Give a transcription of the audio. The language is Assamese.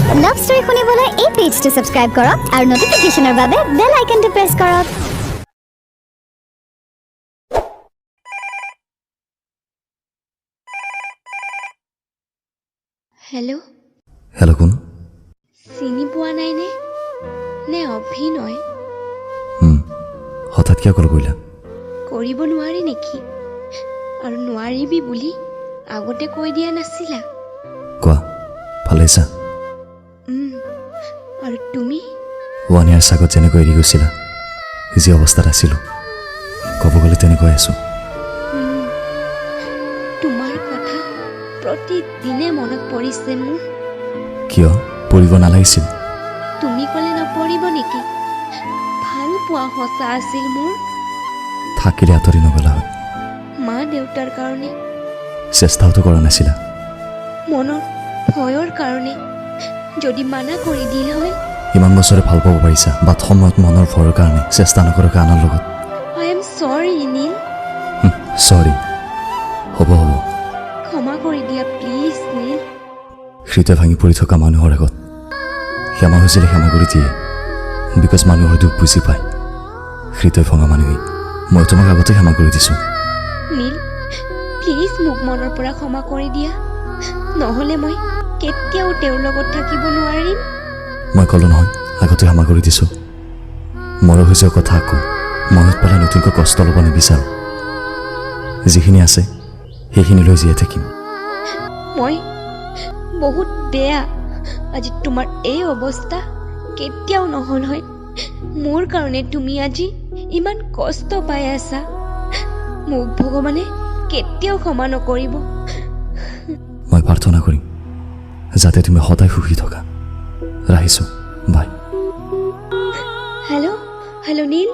লাভ ষ্টৰী শুনিবলৈ এই পেজটো ছাবস্ক্ৰাইব কৰক আৰু নটিফিকেশ্যনৰ বাবে বেল আইকনটো প্ৰেছ কৰক। হেল্ল'। হেল্ল', কোন? চিনি পোৱা নাইনে নে অভিনয়? হঠাৎ কিয় কল কৰিলা? কৰিব নোৱাৰি নেকি? আৰু নোৱাৰিবি বুলি আগতে কৈ দিয়া নাছিলা? কোৱা, ভালে আছা? আৰু তুমি? ওৱান ইয়াৰ্ছ আগত যেনেকৈ এৰি গৈছিলা, যি অৱস্থাত আছিলোঁ, ক'ব গ'লে তেনেকুৱাই আছোঁ। তোমাৰ কথা প্ৰতিদিনে মনত পৰিছে মোৰ। কিয় পৰিব নালাগিছিল? তুমি ক'লে নপৰিব নেকি? ভাল পোৱা সঁচা আছিল মোৰ। থাকিলে আঁতৰি নগ'লা হয়। মা দেউতাৰ কাৰণে। চেষ্টাওতো কৰা নাছিলা। মনৰ ভয়ৰ কাৰণে, যদি মানা কৰি দিল হয়। ইমান বছৰে ভাল পাব পাৰিছা, বাট সময়ত মনৰ ভয়ৰ কাৰণে চেষ্টা নকৰাকৈ আনৰ লগত। I am sorry, Neel. চৰি, হ'ব হ'ব। ক্ষমা কৰি দিয়া প্লিজ, নীল। হৃদয় ভাঙি পৰি থকা মানুহৰ আগত ক্ষমা খুজিলে ক্ষমা কৰি দিয়ে, because মানুহৰ দুখ বুজি পায় হৃদয় ভঙা মানুহেই। মই তোমাক আগতে ক্ষমা কৰি দিছোঁ। নীল, প্লিজ মোক মনৰ পৰা ক্ষমা কৰি দিয়া, নহ'লে মই কেতিয়াও তেওঁৰ লগত থাকিব নোৱাৰিম। মই ক'লোঁ নহয়, আগতে ক্ষমা কৰি দিছোঁ। মৰহি যোৱা কথা আকৌ মনত পেলাই নতুনকৈ কষ্ট ল'ব নিবিচাৰোঁ। যিখিনি আছে সেইখিনি লৈ জীয়াই থাকিম। মই বহুত বেয়া। আজি তোমাৰ এই অৱস্থা কেতিয়াও নহ'ল হয়। মোৰ কাৰণে তুমি আজি ইমান কষ্ট পাই আছা। মোক ভগৱানে কেতিয়াও ক্ষমা নকৰিব। মই প্ৰাৰ্থনা কৰিম যাতে তুমি সদায় সুখী থকা। ৰাখিছোঁ, বাই। Hello, hello Neel.